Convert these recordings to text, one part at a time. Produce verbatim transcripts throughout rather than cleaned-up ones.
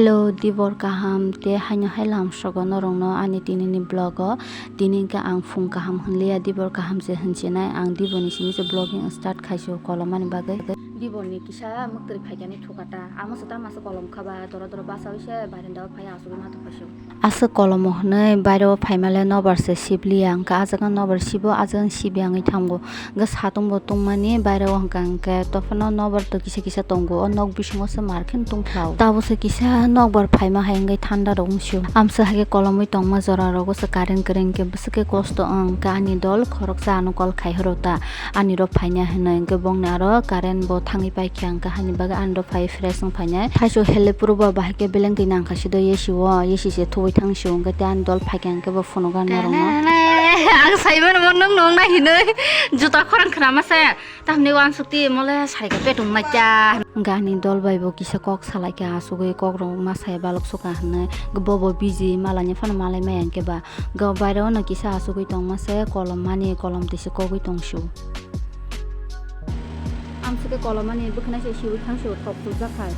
Hello, dibor kaham tei haino hai lamsogo norokno ani tinini vlog o. Tini hwnkhe ang phung kaham hwnliya, dibor kaham se hwnsinai. Ang dibor ni simi se vlogging start khaisio kolomani bagwi. Dibor ni kisa mwktwrwi phaikani thukata. Amo se tamo se kolom khaba, doro doro basa wi se barenda o phai asugwi ma tongkhaisio. Aswk kolomo hwnwi bairo phaimale nobar se sibliya, hwnkhe ah jaga nobar sibo, ah jaga sibyangwi thango. Hwnkhe satung bo tungmani bairo hwnkha hwnkhe tophono nobar to kisa kisa tongo, o nok bisingo se mar khe tungphao. Tabuk se kisa nokbar phaima hai wngwi thanda rok wngsio. Amsa hai khe kolomwi tongma jora rogo se current kwrwi hwnkhe bwswk khe kosto wng, hwnkhe ani dol khoroksa ano call khai horo ta, ani rok phaina hwnwi, hwnkhe bongni aro current bo thangwi paikha, hwnkhe haini bagwi ani rok phai fresh wng phainai. Thaichuk heli phuru bo bahai khe beleng twi nangkha sido A C o, A C se thubui thang sio, hwnkhe tei ani dol phaikha hwnkhe bo phunugo ang norokno. Ang saimano mo nwng nung nai hinwi juta khorang khwnama se. Tamni wansukti mole saikha petung naikha. Gani dol bai bo kisa kok salaikha, asugwi kok rok ma saya balok sukha hinwi. Bobo busy malani phano malai maya hwnkhe ba. Ga bairo no kisa asugwi tongma se kolom mani kolom tisi kogwi tongsu. Amsukhe kolom mani bwkhwnai se siwi thangsu thok thujak khai.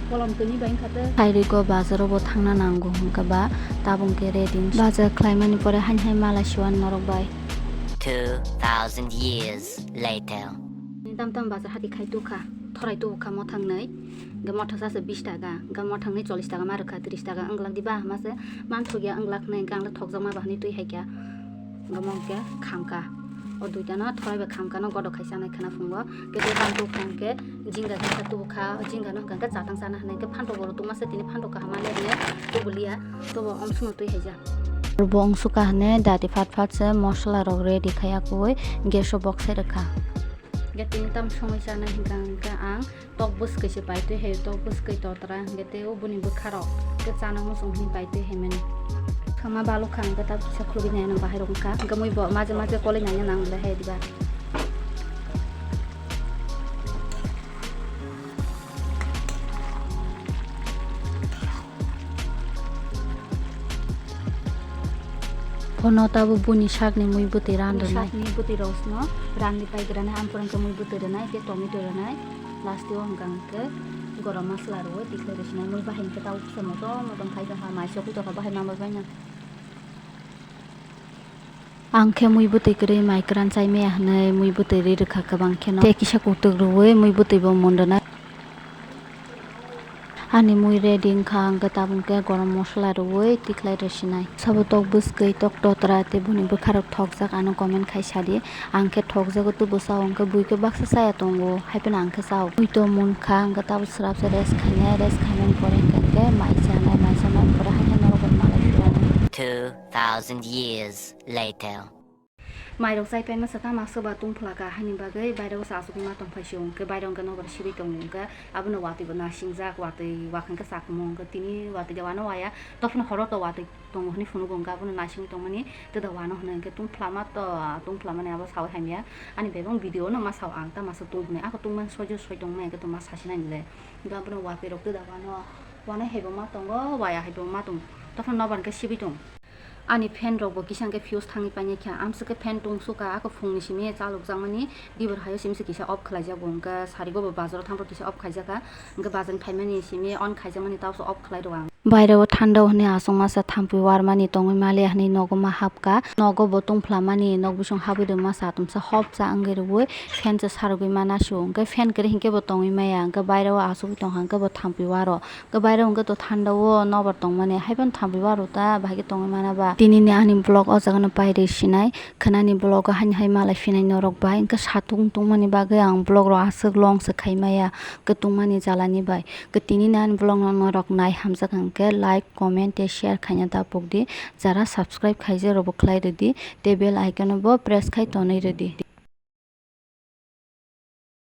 Kolom tini bai wngkha te. Khairwi go bazaro bo thangna nango hwnkhe ba tabung khe ready. Bazar khlaimani pore hain hai mala siwan norok bai. Two thousand years later. Tam tam bazar hati khai tukha, thorai tukha mothangnai. Hwnkhe mothang sase bish taka, hwnkhe mothangnai chollish taka ma rwkha, trish taka wng glak diba, hama se manthokya wng glak nai, hwnkhe ang le thokjakma ba hwnwi twi hai kha. Hwnkhe mo hwnkhe khamkha. O duitano thorai bai khamkha no godo khai chanai khwna phungo. Hwnkhe tei bang tukha hwnkhe jinga kisa tubukha, o jinga no hwnkha hwnkhe chatang chana hinwi hwnkhe phantok bo rw tungma se tini phantok kaham ma le hinwi tubuliya, tobo omsong no twi haija. Bo wngsuka hinwi dati phat phat se mosola rok ready khai akui gas o boksai rwkha. Hwnkhe tini tam songwi chanai hwnkha hwnkhe ang tok bwskwi se paitwi hai, tok bwskwi totra hwnkhe tei o boni bwkha rok khe chana muchung hwnwi paitwi hai mani. Sama balok kha hwnkhe tabuk kisa khulugwi naina bahai rok wngkha. Hwnkhe mui bo maje maje koloi naina nang le hai diba. Bono tabuk buni sakni mui bwtwi ran rwnai. Sakni bwtwi rokno ranwi pai granai, ampore hwnkhe mui bwtwi rwnai, tei tomato rwnai, last o hwnkha hwnkhe gorom masala rwui tikhlai rw sinai, mui bahai hwnkhe tabuk se motom motom khai tongkha, mai sogwi tongkha, bahai ma bai baino. Ang khe mui bwtwi kwrwi mai kwran chai maya hwnwi mui bwtwi rwi rwkha kwbang kheno. Tei kisa kutuk rwui mui bwtwi bo mun rwnai. Ani mui ready wngkha, ang khe tabuk khe gorom mosola rwui tikhlai rw sinai. Sabo tok bwskwi tok totra tei boni bwkha rok thokjak, ano comment khai sadi. Ang khe thokjago, tubo sao, hwnkhe bui khe baksa chaya tongo, hai phano ang khe chao. Mui to munkha, ang khe tabuk swrapsa rest khainai, rest khaimani pore hwnkhe mai chanai, mai chamani pore hai khe norok bai malai phirani. Two thousand years later. Mairok chai paima swkang ma swkba tungphla kha, haini bagwi bairego se achugwi ma tongphai se, hwnkhe bairok hwnkhe nobar sibui tongo, hwnkhe abono watwi bo nasingjak, watwi wakha hwnkhe chakmo, hwnkhe tini watwi de wano waya, tophano horo to watwi tongo hwnwi phunugo, hwnkhe abono nasingwi tongmani twda wano hwnwi, hwnkhe tungphla ma to, tungphla mani abo saui hamya, ani bebak video no ma sao ang, tamo aswk tung hwnwi, ako tungmani soijo soi tongmani hwnkhe to ma sasinai le, hwnkhe abono watwi rok twda wano, wano haibo ma tongo, waya haibo ma tongo, tophano nobar hwnkhe sibui tongo. Ani fan rok bo kisa hwnkhe fuse thangwi painai kha. Amswk khe fan tungsukha, ako phungni simi chalokjakmani, dibor haio simi se kisa off khlaijago, hwnkhe sarigo bo bazaro thangphuru kisa off khaijakha, hwnkhe bazarni phaimani simi on khaijakmani, tabukhe off khlai rw ang. Baireo thanda o hwnwi achukmasa thampui warmani tongwi maliya hwnwi nogo ma hapkha. Nogo bo tungphlamani, nok bising habwi rwma satumsa hopsa wngwi rwui fan se sarogwi ma nasio, hwnkhe fan kwrwi hinkhe bo tongwi maya, hwnkhe baireo achugwi tongkha hwnkhe bo thampui waro. Kwbai rok hwnkhe to thanda o nobar tongmani, haiphano thampui waro ta bahai khe tongwi mana ba. Tini ni ani vlog o jaga no pairwi sinai, khwnani vlog o haini hai malai phinai norok bai, hwnkhe satung tungmani bagwi ang vlog rok aswk long se khai maya, kwtungmani jalani bai. Hwnkhe tini ni ani vlog no norok nai hamjak hwnkhe like, comment tei share khaina da pokdi, jara subscribe khaijak rok bo khlai rwdi tei bell icon o bo press khai tonwi rwdi.